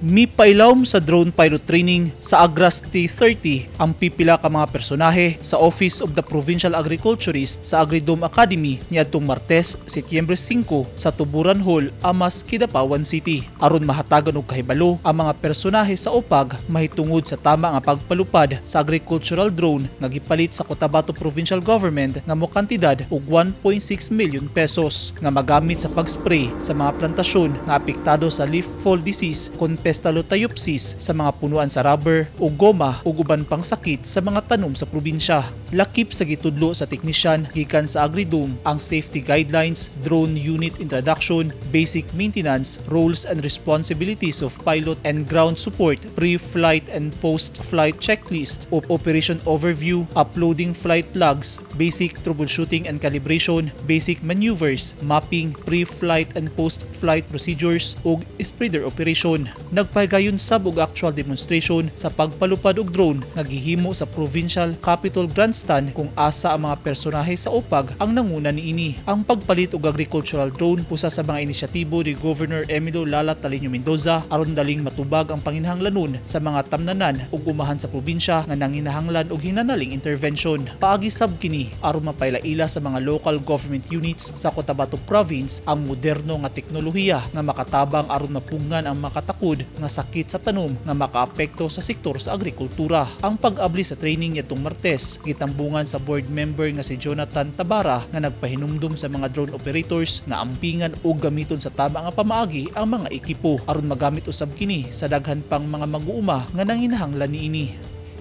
Mipailawom sa drone pilot training sa Agras T30 ang pipila ka mga personahe sa Office of the Provincial Agriculturist sa Agridome Academy niadtong Martes, Setyembre 5 sa Tuburan Hall, Amas, Kidapawan City. Aron mahatagan og kahibalo ang mga personahe sa OPAG mahitungod sa tama nga pagpalupad sa agricultural drone nga gipalit sa Cotabato Provincial Government nga mokantidad og 1.6 million pesos nga magamit sa pag-spray sa mga plantasyon nga apektado sa leaf fall disease kon Pestalotiopsis sa mga punuan sa rubber o goma ug uban pang sakit sa mga tanom sa probinsya. Lakip sa gitudlo sa teknisyan gikan sa Agridome ang safety guidelines, drone unit introduction, basic maintenance, roles and responsibilities of pilot and ground support, pre-flight and post-flight checklist, operation overview, uploading flight logs, basic troubleshooting and calibration, basic maneuvers, mapping, pre-flight and post-flight procedures ug spreader operation. Nagpagayon sab og actual demonstration sa pagpalupad og drone nga gihimo sa Provincial Capitol Grandstand kung asa ang mga personahe sa OPAG ang nanguna niini. Ang pagpalit og agricultural drone usa sa mga inisyatibo ni Governor Emilio Lala Taliño Mendoza aron daling matubag ang panginahanglanon sa mga tamnanan ug umahan sa probinsya nga nanginahanglan og hinanaling intervention. Paagi sab kini aron mapailaila sa mga local government units sa Cotabato Province ang moderno nga teknolohiya nga makatabang aron mapungan ang makatakod nga sakit sa tanom nga makaapekto sa sektor sa agrikultura. Ang pag-abli sa training niadtong Martes gitambungan sa board member nga si Jonathan Tabara nga nagpahinumdum sa mga drone operators nga ampingan og gamiton sa tama nga pamaagi ang mga ekipo aron magamit usab kini sa daghan pang mga mag-uuma nga nanginahanglan niini.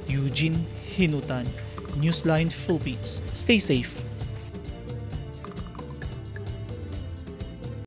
Eugene Hinutan, Newsline Philippines. Stay safe.